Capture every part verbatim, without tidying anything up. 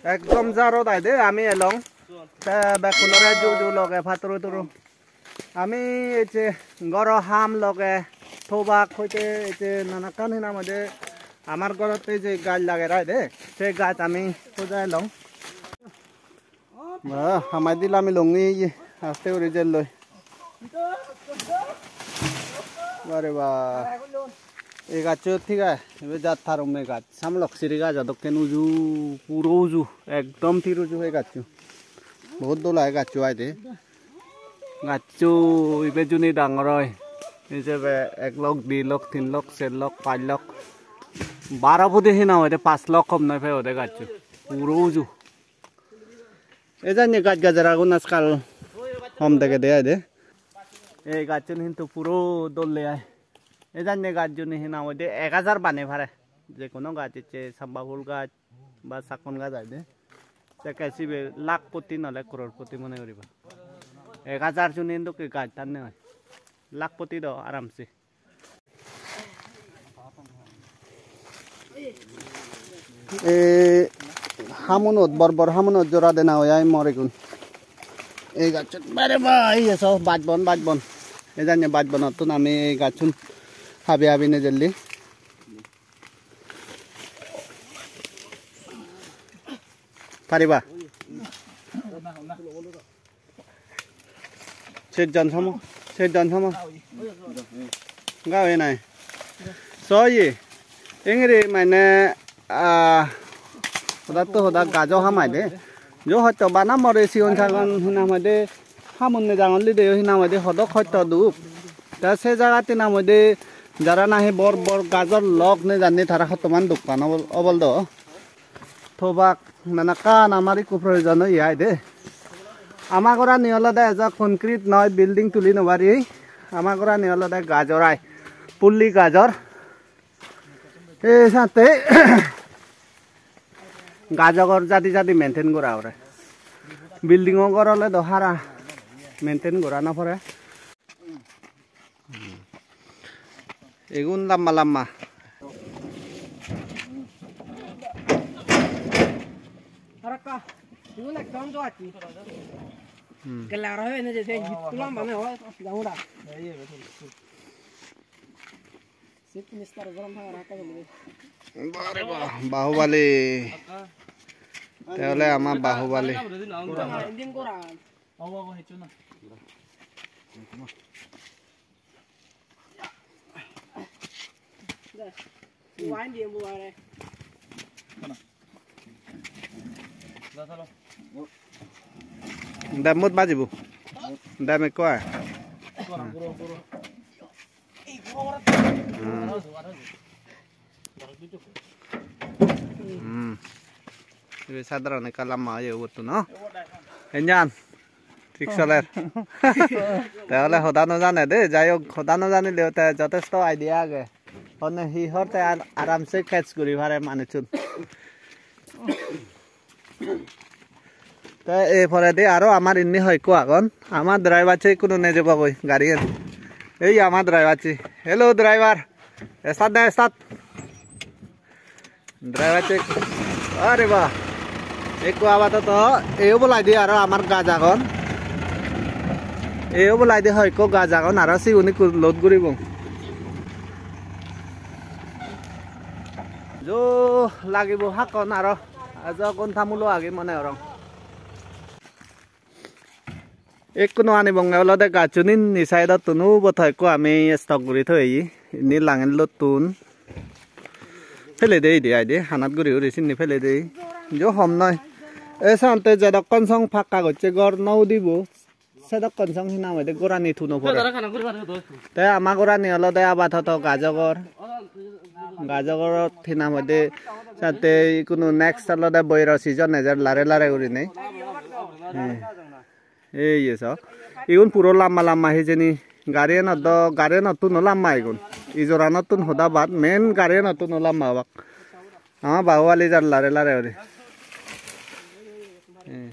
Ekdom jarot ai de ami elong. Te bekkunore ju ju loge paturu turu. Ami ecche goro ham loge tobak hoite ecche nanakkan hinang hoide amar gorotte je gaj lager ai de, se gaj ami hoja elong. Ba, hamai dilam ilongi ye, aste guri jelloi. Bare ba. Ei gaccho thik age, ibe jat tarumme gaj, samlok siri gajo dokken uju, puro uju, ekdom thir uju ei gaccho. Bohut dol age gaccho ai de. Gaccho ibe juni dangor oi. Ijebe ek lok, di lok, tin lok, ser lok, pach lok. Baro pudi hinang hoide pach lok hom noi pebode gaccho. Puro uju. Ejanye gaj gajaragun ajkal hom degede ai de. Ei gacchun hintu puro dol de ai. Ejanye gajjuni hinang hoide ek hajar bane pare. Je hono gaj ecche samba phul gaj ba sakkon gaj ai de. Sekke sibe lakhpoti nole crorepoti mone guriba. Ek hajar juni hintu gaj tanne oi. Lakhpoti do aramse. Ei hamunot, bor bor hamunot jora dena oi ai mor igun. Ei gacchot bare ba, ei so bajbon, bajbon. Ei janye bajbonottun ami ei gacchun habi habi nejelli. Pariba? Sejjon somo, sejjon somo. Gawe nai. So ye, engiri mane, ah, hoda to hoda gajo hamai de. Jo hoito bana more sigon sagon hinang hoide hamun ne jangon lide yo hinang hoide hodok hoito duk. Ta se jagat hinang hoide jara nahi bor bor gajor lok ne janni tara hottoman dukkan obol, obol do. Tobak nanakkan amar ikko proyojon oye ai de. Ama gorani olode ejo concrete noi, building tuli no pari. Ama gorani olode gajor ai, pulli gajor. Ei sate gajor jadi jadi maintain gora pore. Building o gor ole do hara maintain gora no pore. Igun lamba lamba. Harakka, igun ekdom do ati. Hmm. Gela aro hene je se hittu lamba ne hoi, jangura. Chief Minister gorom thagar harakka gele. Bare ba, Bahubali. Te ole ama Bahubali. Ending goran. Dam mot bajibo. Dam ekko ai. Hmm. Hmm. Ibe sadaron ekka lamba oye ubottun, no? Enjan. Thik soler. Te ole hoda no jane de, jai hok, hoda no janileo te jotesto idea age. Honne hi hor te ar-, aramse catch guri pare manuchun. Te ei poredi aro amar indi hoyekko agon. Amar driver-sse ikkunu nejebogoi gariyan. Ei amar driver-sse. Hello driver. Start de, start. Driver-sse. Are ba. Ekko apatoto ei oboladi aro amar gaj agon. Ei oboladi hoyekko gaj agon, aro sigun ekko load guribong. Jo lagibo hakkon aro. Ajo gonta mulo age mone gorong. Ekkuno anibonge olode gacchun indi side-ottun ubot hoyekko ami stock guri toyei. Indi langellottun pele de ide ai de, hanat guri guri sindi pele de. Jo hom noi. E sante jedokkon song pakka gocche gor no udibo. Sedokkon song hinang hoide gorani tuno pore. Te ama gorani olode apatoto gajo gor. Gajo gorot hinang hoide sate ikkunu next olode boiro season ejer lare lare gurinei. Hmm. Ei ye so. Igun puro lamba lamba hijeni. Gariyanot do, gariyanottun o lamba igun. Ijoranottun hoda bad, main gariyanottun o lamba obak. Ama Bahubali jar lare lare guri. Hmm.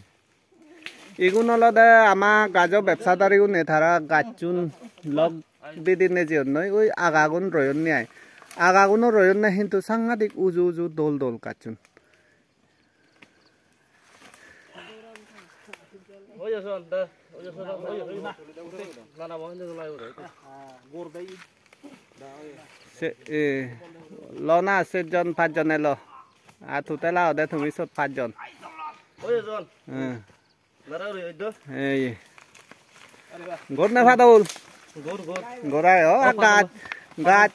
Igun olode ama gajo bebsadarigune tara gacchun lok di dinei jeyonnoi, oi agagun royonne ai. Agaguno royonne hintu sangadik uju uju dol dol gacchun. Se, e, lona sejjon pajjon elo. Ar tutela ode tumi sot pajjon. Ei. Gor na padol? Gor, gor. Gor ai, o, gaj, gaj.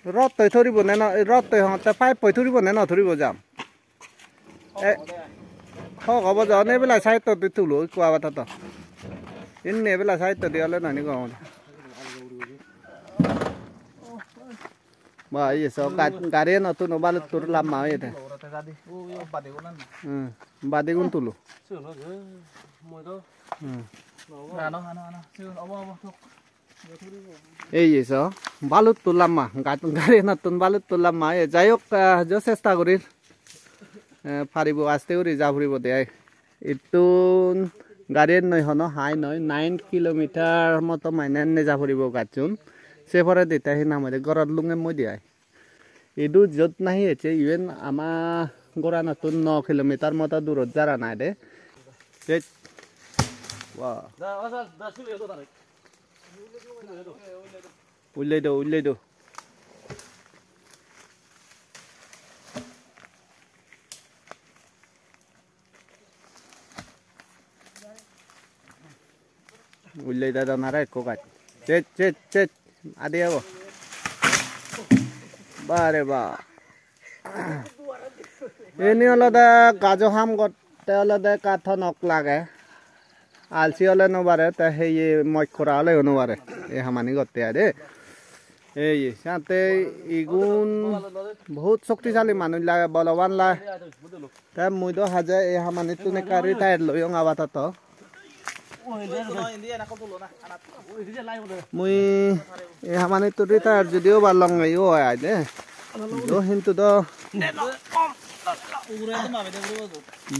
Rot toi thoribo ne no, rot toi hongotte pipe poi thoribo ne no thoribo jam. E, hok obo jon ebela side-ot di tulo ikko abatthoto. Inni ebela side-ot di ole nani gom. Ba, iye so ga-, gari eno tuno baluttur lamba oyede. Hmm, badigun tulo. Hmm. Ei, ei, so, balutto lamba, gat-, gari enottun balutto lamba, ei, jai hok, ah, jo chesta gorir. Eh, paribo, aste guri ja puribo de ai. Ittun gari ennoi hono hai noi, nine kilometer moto mane neja puribo gacchun. Se poredi te hi nang hoide gorot lungem moi de ai. Idu jot nahi ecche, iben ama goranottun no kilometer moto durot jara nai de. Sej. Wah. Ullei do, ullei do. Ullei dadon aro ekko gaj. Chet, chet, chet. Adi ebo. Ba re ba. Eni olode gajo ham gotte olode ekka thonok lage. Alsi ole no pare, te heye moj kora oleyo no pare. Ei hamani gotte ai de. Ei, siyot te igun bohut shoktisali manuj lage, boloban lage. Te mui do haje ei hamanittun ekka retire loyong apatoto. Mui ei hamanittun retire judi obar longe yo oi ai de. Do hintu do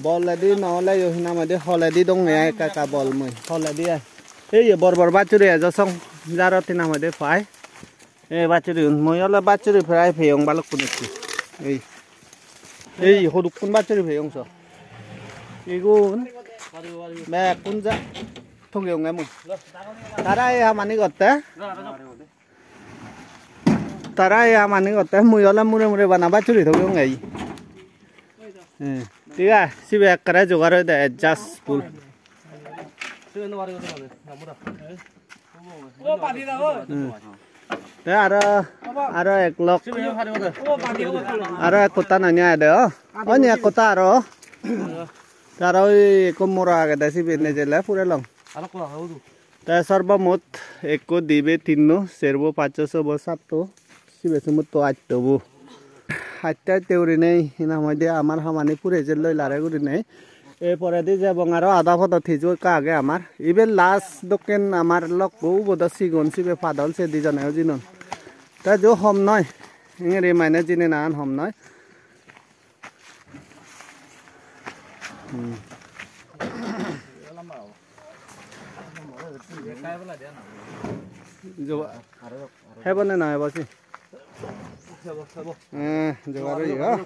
boledi no oleyo hi nang hoide holedi donge ai ekka ekka bol mui. Holedi ai. Ei ye bor bor bachuri ejo song jarot hi nang hoide pai. Ei bachuriun, mui ole bachuri prai peyong balukkun ekku. Ei. Ei, hodukkun bachuri peyong so. Igun bekkun ja thogeyonge mui. Tara ei hamani gotte. Tara ei hamani gotte, mui ole mure mure bana bachuri thogeyonge ei. Hmm. Thik age, sibe ekkere jogar oide adjust full. Hmm. Te aro, aro ek lok. Aro ek kota nani age de, o. Oni ek kota aro. Te aro oi ekko mora agede sibe nejele purelong. Te sorbomot ekko, dibe, tinno, serbo, paccho, sobo, satto, sibe sumotto attobo. Atte atte gurinei hi nang hoide amar hamani pure jelloi lare gurinei. Ei poredi jebong aro ada podot hiju ekka age amar. Ibe last dokken amar lokko ubo do sigon sibe padol se dijone ojinon. Te jo hom noi. Engiri mane jinenan hom noi. Hmm. Jo, hebo ne na hebo si? Eh, jogar oye, ha?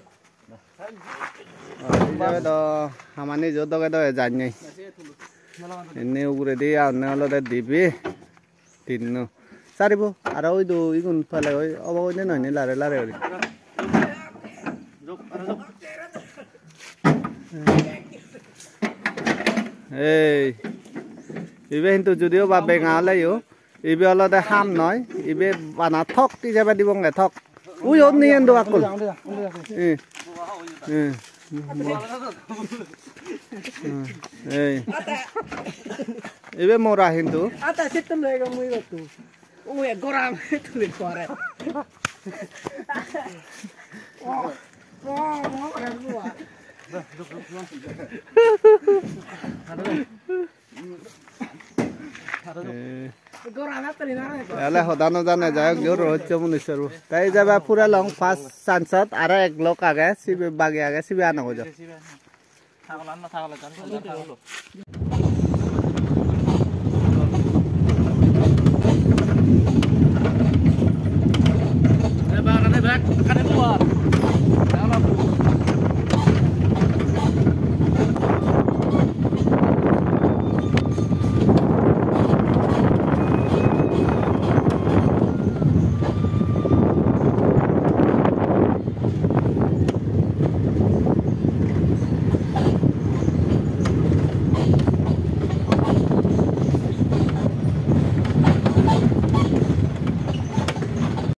Ah, ei jabe do hamani jo doge doge jai nei. Indi uguredi agonne olode dibe. Tinno. Saribo, aro ui do igun pele oi, obo oi ne noi ni lare lare guri. Ei, ibe hintu judiyo ba benga oleyo, ibe olode ham noi, ibe bana thok ijebe dibonge thok. Ui, undi iyen do akkol. Eh. Eh. Eh. Ei. Ibe mora hintu. Ata sittun loi gom mui gottu. Ui, goram tuli pore. Oh, oh, oh, oh. Eh. Ele hoda no jane, jai hok, jor hocche munisor bo. Tai jaba pura long first chance-ot, aro ek lok age, sibe bagi age, sibe ano gojo.